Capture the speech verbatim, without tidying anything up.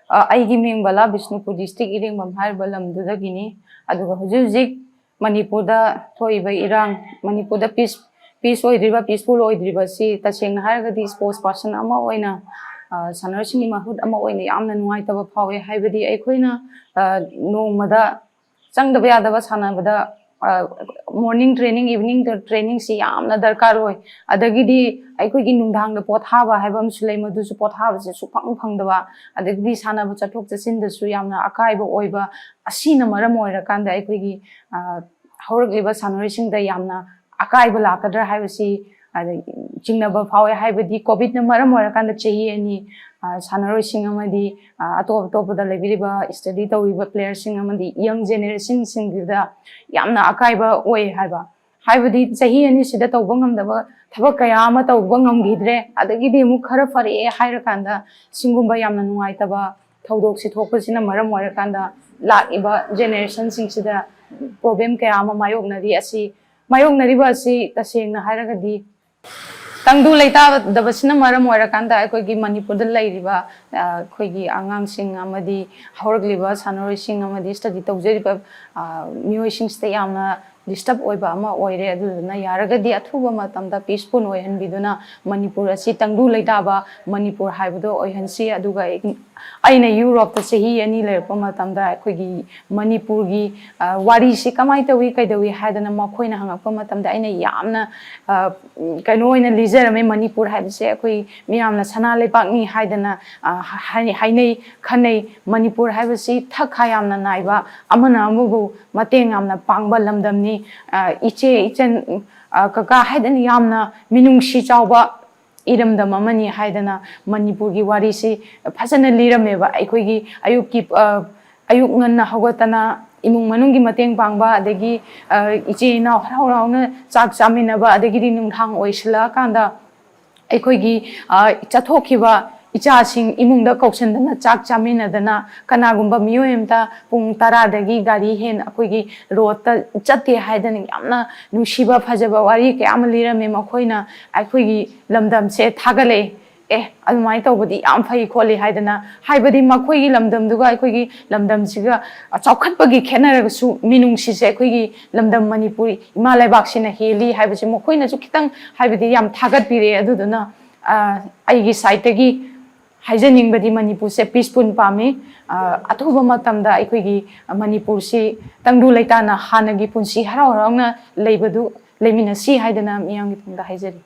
ꯑ, ꯑꯩꯒꯤ ꯃꯤꯡ ꯕꯂꯥ, ꯕꯤꯁꯅꯨꯄꯨꯔ district, ꯏꯔꯦꯡꯕꯝ ꯍꯥꯏꯔꯤꯕ ꯂꯝꯗꯨꯗꯒꯤꯅꯤ꯫ ꯑꯗꯨꯒ ꯍꯧꯖꯤꯛ ꯍꯧꯖꯤꯛ ꯃꯅꯤꯄꯨꯔꯗ ꯊꯣꯛꯏꯕ ꯏꯔꯥꯡ, ꯃꯅꯤꯄꯨꯔꯗ peace, peace ꯑꯣꯏꯗ꯭ꯔꯤꯕ, peaceful ꯑꯣꯏꯗ꯭ꯔꯤꯕꯁꯤ ꯇꯁꯦꯡꯅ ꯍꯥꯏꯔꯒꯗꯤ sports person ꯑꯃ ꯑꯣꯏꯅ, ꯑ, ꯁꯥꯟꯅꯔꯣꯏꯁꯤꯡꯒꯤ ꯃꯍꯨꯠ ꯑꯃ ꯑꯣꯏꯅ ꯌꯥꯝꯅ ꯅꯨꯡꯉꯥꯏꯇꯕ ꯐꯥꯎꯋꯦ꯫ ꯍꯥꯏꯕꯗꯤ ꯑꯩꯈꯣꯏꯅ, ꯑ, ꯅꯣꯡꯃꯗ ꯆꯪꯗꯕ ꯌꯥꯗꯕ ꯁꯥꯟꯅꯕꯗ, ꯑ, morning training, evening trainingꯁꯤ ꯌꯥꯝꯅ ꯗꯔꯀꯥꯔ ꯑꯣꯏ꯫ ꯑꯗꯒꯤꯗꯤ ꯑꯩꯈꯣꯏꯒꯤ ꯅꯨꯡꯗꯥꯡꯗ ꯄꯣꯊꯥꯕ ꯍꯥꯏꯕ ꯑꯃꯁꯨ ꯂꯩ, ꯃꯗꯨꯁꯨ ꯄꯣꯊꯥꯕꯁꯦ ꯁꯨꯛꯐꯪ ꯐꯪꯗꯕ꯫ ꯑꯗꯒꯤꯗꯤ ꯁꯥꯟꯅꯕ ꯆꯠꯊꯣꯛ ꯆꯠꯁꯤꯟꯗꯁꯨ ꯌꯥꯝꯅ ꯑꯀꯥꯏꯕ ꯑꯣꯏꯕ꯫ ꯑꯁꯤꯅ ꯃꯔꯝ ꯑꯣꯏꯔꯀꯥꯟꯗ ꯑꯩꯈꯣꯏꯒꯤ, ꯑ, ꯍꯧꯔꯛꯂꯤꯕ ꯁꯥꯟꯅꯔꯣꯏꯁꯤꯡꯗ ꯌꯥꯝꯅ ꯑꯀꯥꯏꯕ ꯂꯥꯛꯀꯗ꯭ꯔꯥ ꯍꯥꯏꯕꯁꯤ, ꯑꯗ, ꯆꯤꯡꯅꯕ ꯐꯥꯎꯋꯦ꯫ ꯍꯥꯏꯕꯗꯤ COVIDꯅ ꯃꯔꯝ ꯑꯣꯏꯔꯀꯥꯟꯗ ꯆꯍꯤ ꯑꯅꯤ, ꯑ, ꯁꯥꯟꯅꯔꯣꯏꯁꯤꯡ ꯑꯃꯗꯤ, ꯑ, ꯑꯇꯣꯞ ꯑꯇꯣꯞꯄꯗ ꯂꯩꯕꯤꯔꯤꯕ study ꯇꯧꯔꯤꯕ playerꯁꯤꯡ ꯑꯃꯗꯤ young generationꯁꯤꯡꯁꯤꯗ ꯌꯥꯝꯅ ꯑꯀꯥꯏꯕ ꯑꯣꯏ ꯍꯥꯏꯕ꯫ ꯍꯥꯏꯕꯗꯤ ꯆꯍꯤ ꯑꯅꯤꯁꯤꯗ ꯇꯧꯕ ꯉꯝꯗꯕ ꯊꯕꯛ ꯀꯌꯥ ꯑꯃ ꯇꯧꯕ ꯉꯝꯈꯤꯗ꯭ꯔꯦ꯫ ꯑꯗꯒꯤꯗꯤ ꯑꯃꯨꯛ ꯈꯔ ꯐꯔꯛꯑꯦ ꯍꯥꯏꯔꯀꯥꯟꯗ ꯁꯤꯒꯨꯝꯕ ꯌꯥꯝꯅ ꯅꯨꯡꯉꯥꯏꯇꯕ ꯊꯧꯗꯣꯛꯁꯤ ꯊꯣꯛꯄꯁꯤꯅ ꯃꯔꯝ ꯑꯣꯏꯔꯀꯥꯟꯗ ꯂꯥꯛꯏꯕ generationꯁꯤꯡꯁꯤꯗ problem ꯀꯌꯥ ꯑꯃ ꯃꯥꯌꯣꯛꯅꯔꯤ꯫ ꯑꯁꯤ ꯃꯥꯌꯣꯛꯅꯔꯤꯕ ꯑꯁꯤ ꯇꯁꯦꯡꯅ ꯍꯥꯏꯔꯒꯗꯤ ꯇꯪꯗꯨ ꯂꯩꯇꯥꯗꯕꯁꯤꯅ ꯃꯔꯝ ꯑꯣꯏꯔꯀꯥꯟꯗ ꯑꯩꯈꯣꯏꯒꯤ ꯃꯅꯤꯄꯨꯔꯗ ꯂꯩꯔꯤꯕ, ꯑ, ꯑꯩꯈꯣꯏꯒꯤ ꯑꯉꯥꯡꯁꯤꯡ ꯑꯃꯗꯤ ꯍꯧꯔꯛꯂꯤꯕ ꯁꯥꯟꯅꯔꯣꯏꯁꯤꯡ ꯑꯃꯗꯤ study ꯇꯧꯖꯔꯤꯕ, ꯑ, ꯃꯤꯑꯣꯏꯁꯤꯡꯁꯤꯗ ꯌꯥꯝꯅ disturb ꯑꯣꯏꯕ ꯑꯃ ꯑꯣꯏꯔꯦ꯫ ꯑꯗꯨꯗꯨꯅ ꯌꯥꯔꯒꯗꯤ ꯑꯊꯨꯕ ꯃꯇꯝꯗ peaceful ꯑꯣꯏꯍꯟꯕꯤꯗꯨꯅ ꯃꯅꯤꯄꯨꯔ ꯑꯁꯤ ꯇꯪꯗꯨ ꯂꯩꯇꯥꯕ ꯃꯅꯤꯄꯨꯔ ꯍꯥꯏꯕꯗꯣ ꯑꯣꯏꯍꯟꯁꯤ꯫ ꯑꯗꯨꯒ ꯑꯩꯅ Europeꯇ ꯆꯍꯤ ꯑꯅꯤ ꯂꯩꯔꯛꯄ ꯃꯇꯝꯗ ꯑꯩꯈꯣꯏꯒꯤ ꯃꯅꯤꯄꯨꯔꯒꯤ, ꯑ, ꯋꯥꯔꯤꯁꯤ ꯀꯃꯥꯏꯅ ꯇꯧꯏ, ꯀꯩꯗꯧꯏ ꯍꯥꯏꯗꯅ ꯃꯈꯣꯏꯅ ꯍꯪꯉꯛꯄ ꯃꯇꯝꯗ ꯑꯩꯅ ꯌꯥꯝꯅ, ꯑ, ꯀꯩꯅꯣ ꯑꯣꯏꯅ ꯂꯤꯖꯔꯝꯃꯦ꯫ ꯃꯅꯤꯄꯨꯔ ꯍꯥꯏꯕꯁꯦ ꯑꯩꯈꯣꯏ ꯃꯤꯌꯥꯝꯅ ꯁꯅꯥ ꯂꯩꯕꯥꯛꯅꯤ ꯍꯥꯏꯗꯅ, ꯑ, ꯍꯥꯏ-, ꯍꯥꯏꯅꯩ, ꯈꯟꯅꯩ꯫ ꯃꯅꯤꯄꯨꯔ ꯍꯥꯏꯕꯁꯤ ꯊꯛ ꯈꯥ ꯌꯥꯝꯅ ꯅꯥꯏꯕ, ꯑꯃꯅ ꯑꯃꯕꯨ ꯃꯇꯦꯡ ꯌꯥꯝꯅ ꯄꯥꯡꯕ ꯂꯝꯗꯝꯅꯤ꯫ ꯑ, ꯏꯆꯦ, ꯏꯆꯟ, ꯑ, ꯀꯀꯥ ꯍꯥꯏꯗꯅ ꯌꯥꯝꯅ ꯃꯤꯅꯨꯡꯁꯤ ꯆꯥꯎꯕ ꯏꯔꯝꯗꯝ ꯑꯃꯅꯤ ꯍꯥꯏꯗꯅ ꯃꯅꯤꯄꯨꯔꯒꯤ ꯋꯥꯔꯤꯁꯤ ꯐꯖꯅ ꯂꯤꯔꯝꯃꯦꯕ꯫ ꯑꯩꯈꯣꯏꯒꯤ ꯑꯌꯨꯛꯀꯤ, ꯑ, ꯑꯌꯨꯛ ꯉꯟꯅ ꯍꯧꯒꯠꯇꯅ ꯏꯃꯨꯡ ꯃꯅꯨꯡꯒꯤ ꯃꯇꯦꯡ ꯄꯥꯡꯕ, ꯑꯗꯒꯤ, ꯑ, ꯏꯆꯤꯜ ꯏꯅꯥꯎ ꯍꯔꯥꯎ ꯍꯔꯥꯎꯅ ꯆꯥꯛ ꯆꯥꯃꯤꯟꯅꯕ, ꯑꯗꯒꯤꯗꯤ ꯅꯨꯡꯗꯥꯡ ꯑꯣꯏꯁꯤꯜꯂꯛꯑꯀꯥꯟꯗ ꯑꯩꯈꯣꯏꯒꯤ, ꯑ, ꯆꯠꯊꯣꯛꯈꯤꯕ ꯏꯆꯥꯁꯤꯡ ꯏꯃꯨꯡꯗ ꯀꯧꯁꯤꯟꯗꯅ ꯆꯥꯛ ꯆꯥꯃꯤꯟꯅꯗꯅ, ꯀꯅꯥꯒꯨꯝꯕ ꯃꯤꯑꯣꯏ ꯑꯃꯇ ꯄꯨꯡ ꯇꯔꯥꯗꯒꯤ ꯒꯥꯔꯤ ꯍꯦꯟ ꯑꯩꯈꯣꯏꯒꯤ roadꯇ ꯆꯠꯇꯦ ꯍꯥꯏꯗꯅ ꯌꯥꯝꯅ ꯅꯨꯡꯁꯤꯕ ꯐꯖꯕ ꯋꯥꯔꯤ ꯀꯌꯥ ꯑꯃ ꯂꯤꯔꯝꯃꯤ꯫ ꯃꯈꯣꯏꯅ ꯑꯩꯈꯣꯏꯒꯤ ꯂꯝꯗꯝꯁꯦ ꯊꯥꯒꯠꯂꯛꯏ꯫ ꯑꯦ, ꯑꯗꯨꯃꯥꯏꯅ ꯇꯧꯕꯗꯤ ꯌꯥꯝ ꯐꯩ ꯈꯣꯠꯂꯤ ꯍꯥꯏꯗꯅ, ꯍꯥꯏꯕꯗꯤ ꯃꯈꯣꯏꯒꯤ ꯂꯝꯗꯝꯗꯨꯒ ꯑꯩꯈꯣꯏꯒꯤ ꯂꯝꯗꯝꯁꯤꯒ ꯆꯥꯎꯈꯠꯄꯒꯤ ꯈꯦꯠꯅꯔꯒꯁꯨ, ꯃꯤꯅꯨꯡꯁꯤꯁꯦ ꯑꯩꯈꯣꯏꯒꯤ ꯂꯝꯗꯝ ꯃꯅꯤꯄꯨꯔꯤ ꯏꯃꯥ ꯂꯩꯕꯥꯛꯁꯤꯅ ꯍꯦꯜꯂꯤ ꯍꯥꯏꯕꯁꯦ ꯃꯈꯣꯏꯅꯁꯨ ꯈꯤꯇꯪ, ꯍꯥꯏꯕꯗꯤ ꯌꯥꯝ ꯊꯥꯒꯠꯄꯤꯔꯛꯑꯦ꯫ ꯑꯗꯨꯗꯨꯅ ꯑ, ꯑꯩꯒꯤ ꯁꯥꯏꯠꯇꯒꯤ ꯍꯥꯏꯖꯅꯤꯡꯕꯗꯤ ꯃꯅꯤꯄꯨꯔꯁꯦ ꯄꯤꯁꯄꯨꯟ ꯄꯥꯝꯃꯤ꯫ ꯑ, ꯑꯊꯨꯕ ꯃꯇꯝꯗ ꯑꯩꯈꯣꯏꯒꯤ ꯃꯅꯤꯄꯨꯔꯁꯤ ꯇꯪꯗꯨ ꯂꯩꯇꯥꯅ ꯍꯥꯟꯅꯒꯤ ꯄꯨꯟꯁꯤ ꯍꯔꯥꯎ ꯍꯔꯥꯎꯅ ꯂꯩꯕꯗꯨ ꯂꯩꯃꯤꯟꯅꯁꯤ ꯍꯥꯏꯗꯅ ꯃꯤꯌꯥꯝꯒꯤ ꯇꯨꯡꯗ ꯍꯥꯏꯖꯔꯤ꯫